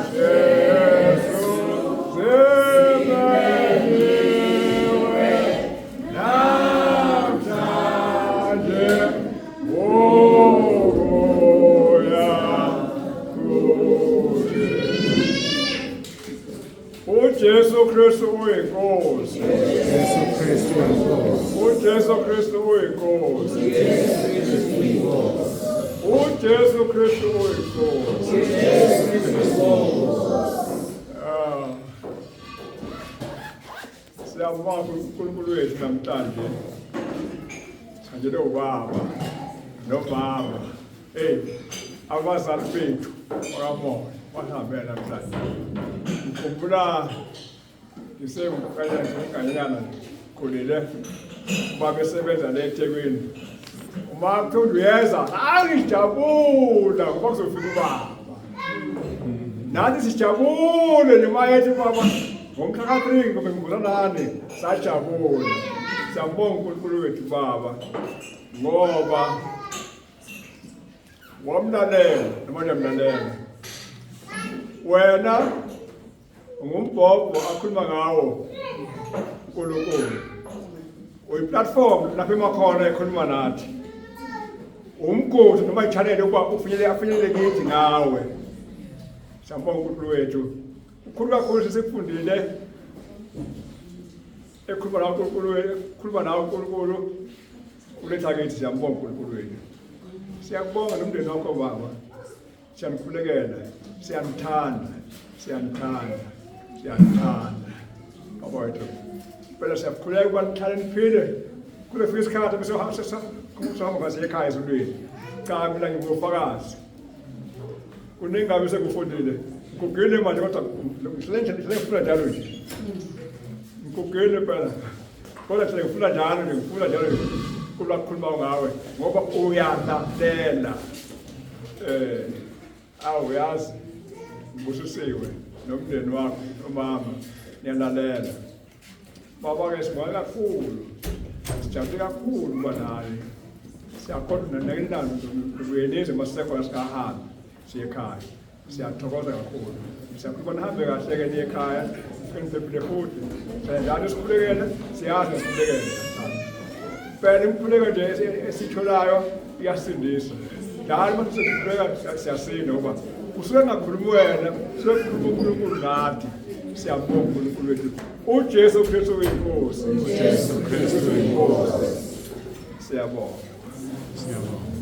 kaJesu zimenyiwe namhlanje ukuya kuye. UJesu Kristu uyinkosi. Jesu Kristu inkosi. UJesu Kristu uyinkosi. UJesu Kristu uyinkosi. Ah. Siyabonga uNkulunkulu wethu namhlanje. Sihanjelwe ubaba nomama. Hey, abazali bethu bakamoya bahambe namhlanje. Ngikhumbula ngisengumfanyana ngikhulile ubaba esebenza le eThekwini. Uma kuthiwa uyeza, angijabula ngoba kuzofika ubaba. Nathi sijabule noma yethi baba ngomhla ka-3 ngoba ngikhumbula nani sajabula. Siyambonga uNkulunkulu wethu baba ngoba wamlalela noma uyamlalela. Wena ungumbhobho akhuluma ngawo uNkulunkulu. Uyiplatform lapho emakhona ekhuluma nathi. Umgodi noma i-channel yokuba ufinyelele afinyelele kithi ngawe. Siyambonga uNkulunkulu wethu. Ukhulu kakhulu sesikufundile ekhuluma nawe uNkulunkulu ekhuluma nawe uNkulunkulu uletha kithi siyambonga uNkulunkulu wethu. Siyakubonga nomndeni wakho baba. Siyanikhulekela, siyanithanda, siyanithanda, siyanithanda. Baba wethu. Phela siyakhuleka ukuba nihlale niphile. Kule fika isikhathi bese sihamba ngase ekhaya ezulwini. Cha mina ngingufakazi. Kuningi kabi sekufundile. Ngigugile manje kodwa ngihlale nje ngihlale ngifunda njalo nje. Ngigugile phela. Kodwa ngihlale ngifunda njalo nje ngifunda njalo nje. Kulwa kukhuluma ngawe ngoba uyalalela. Awu yazi ngibusisiwe nomndeni wakho umama niyalalela. Baba ke sibonga kakhulu. Sijabule kakhulu kuba naye. Siyakhona nakelana nokuyenize masekhona singahambi siye ekhaya. Siyathokoza kakhulu. Siyakhuluma nihambe kahle ke niye ekhaya. Niphephile futhi. Siyanjalo sikhulekele, siyazi sikhulekele. Phela imikhuleko nje esitholayo iyasindisa. Njalo uma sikhuleka siyasinda ngoba usuke engakhulumi wena, usuke ekhuluma uNkulunkulu nathi. Siyabonga uNkulunkulu wethu. UJesu Kristu uyinkosi. uJesu Kristu inkosi. Siyabonga. Siyabonga.